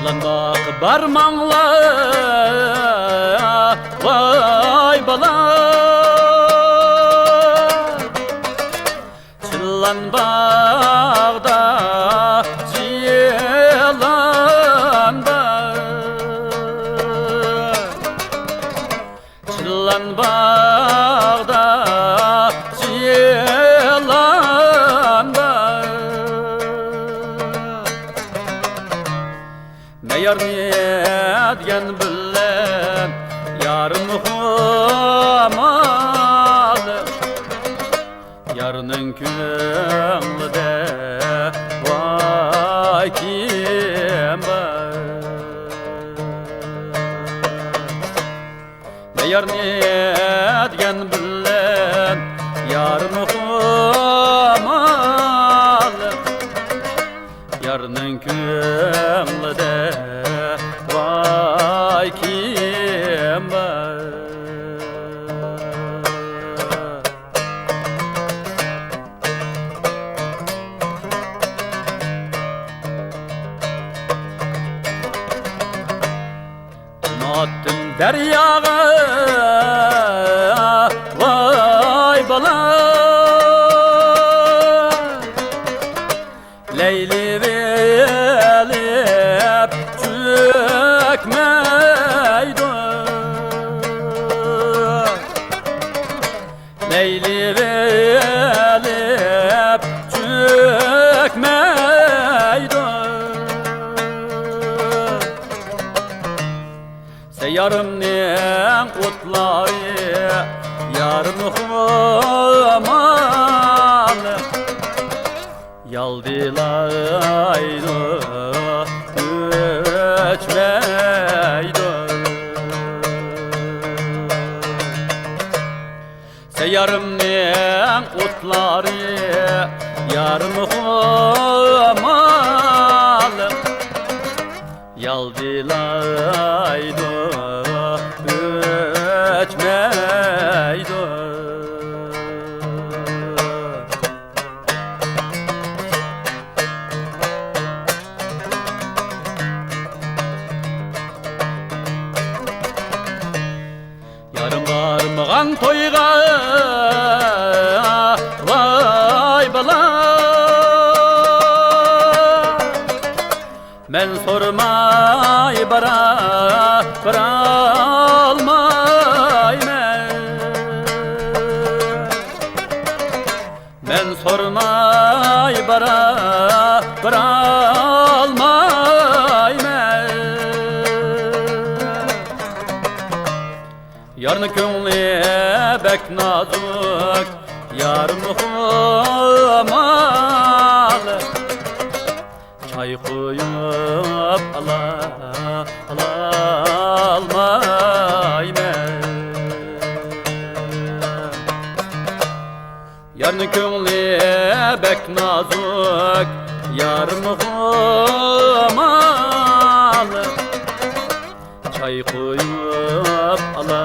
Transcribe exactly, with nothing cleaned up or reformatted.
چىلانباغقا بارماڭلار، ۋاي بالام. چىلانباغدا يىلان بار. چىلانباغدا يىلان بار. مەيارنى دېگەن بىلەن يارىم خۇمار. يارنىڭ كۆڭلىدە ۋاي كىم بار؟ مەيارنى دېگەن بىلەن يارىم خۇمار. يارنىڭ كۆڭلىدە ۋاي كىم بار؟ ئاتتىم دەرياغا، ۋاي بالام. لەيلىۋېلىپ چۆكمەيدۇ. لەيلىۋېلىپ چۆكمەيدۇ. سەييارىمنىڭ ئوتلارى يارىم خۇمار. يالدىلايدۇ، ئۆچمەيدۇ. سەييارىمنىڭ ئوتلارى يارىم خۇمار. يالدىلايدۇ، ئۆچمەيدۇ. يارىم بارمىغان تويغا، ۋاي بالام. مەن سورىماي بارا، بارالمايمەن. مەن سورىماي بارا، بارالمايمەن. يارنىڭ كۆڭلى بەك نازۇك، يارىم خۇمار. چاي قۇيۇپ ئالا، ئالالمايمەن. يارنىڭ كۆڭلى بەك نازۇك، يارىم خۇمار. چاي قۇيۇپ ئالا،